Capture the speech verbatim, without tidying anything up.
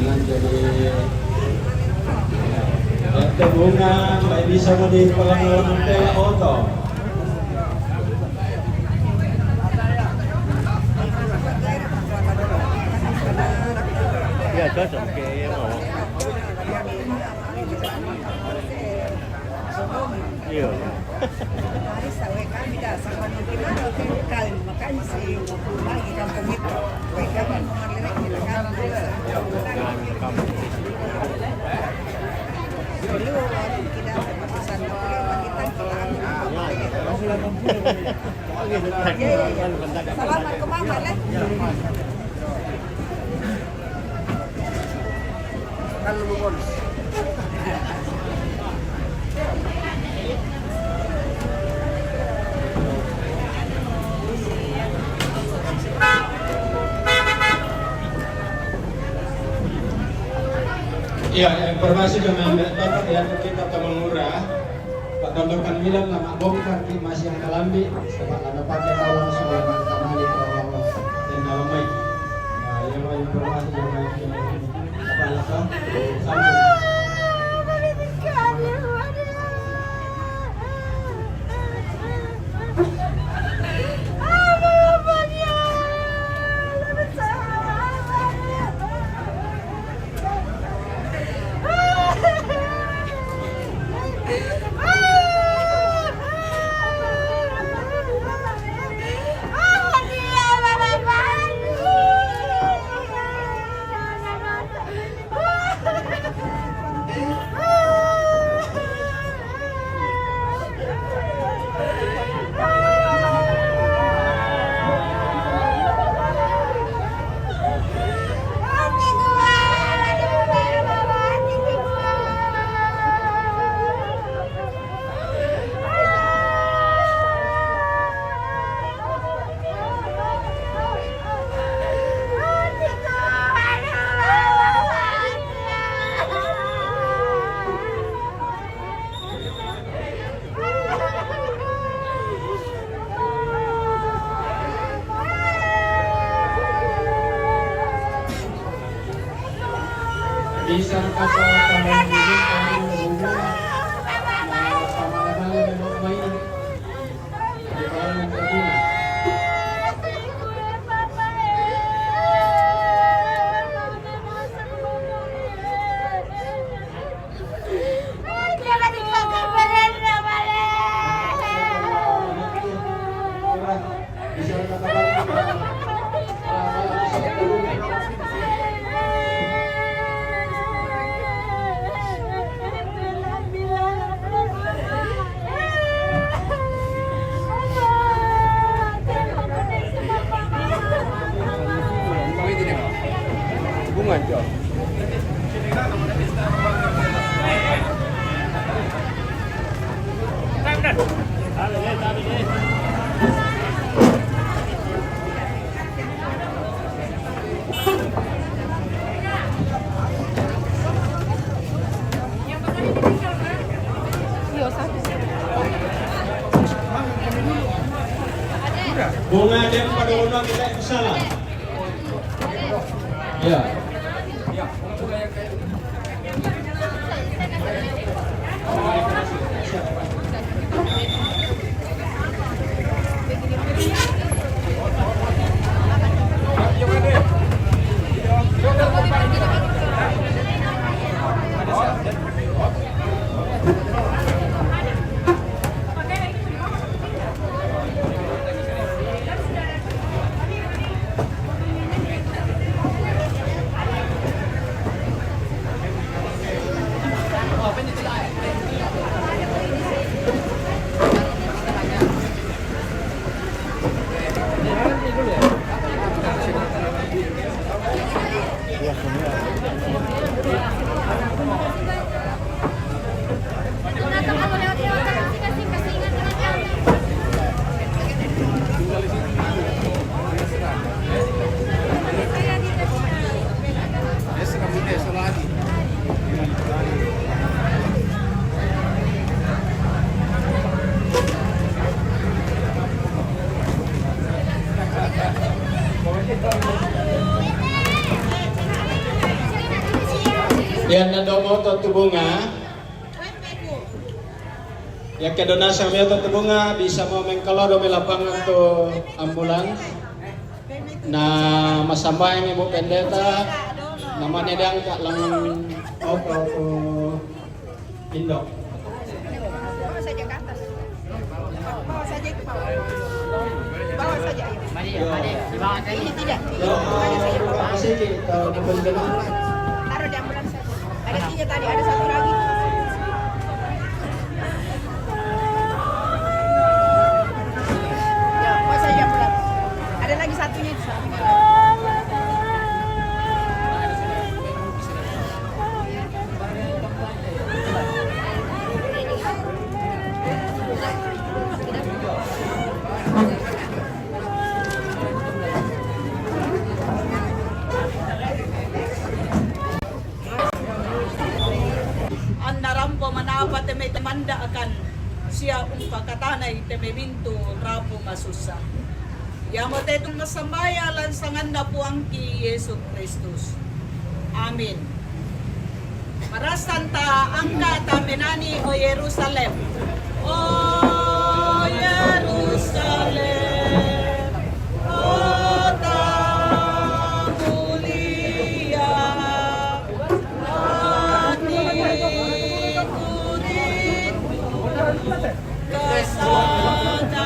Jadi, Tante Bunga, may bisa mo din palang ng tela oto. Ya, cocok. Oke, ya, mau. Iya. Hari sa we kami da sa kami kami makanya si lagi kampung itu. We kami mau lagi kita kan. Dulu kita pesan kita kita. Ya, ya, ya. Salamat ke mama lah. Iya, informasi dengan Bapak ya, kita teman murah. Pak Tonton Milan, nama bongkar di masih yang kalambi, sebab nama pakai tahu langsung yang kamali kalau Allah dan nama mai. Nah, yang mau informasi yang mau apa lah, Pak? Sampai. Bisa kata tamu ini, tamu ini, nah, sama-sama memang main. Di dalam tribun. Bunga, Cok. Bunga dia pada orang kita yang salah. Ya. Yan na do mo to tubunga. Ya ke donasi mi to tubunga, bisa mo mengkalo do mi lapangan to ambulans. Na masambayang Ibu Pendeta, namanya diangkat lang oto to Indo. Bawa saja ke atas. Bawa saja itu, bawa. Bawa saja, ayo. Ini tidak. Ini saja, bawa. Taruh di ambulans saja. Ada tiga tadi, ada satu lagi. Ya, bawa saja ambulans. Ada lagi satunya itu, satunya lagi. Anna rampo manapa te mai temanda akan sia umpakatanai te mai bintu rapu masussa. Iamo te tu massambayang lan sanganna Puangki Yesu Kristus. Amin. Marasanta angka tamenani, o Yerusalem. O Yerusalem, kota mulia, hatiku rindu ke sana.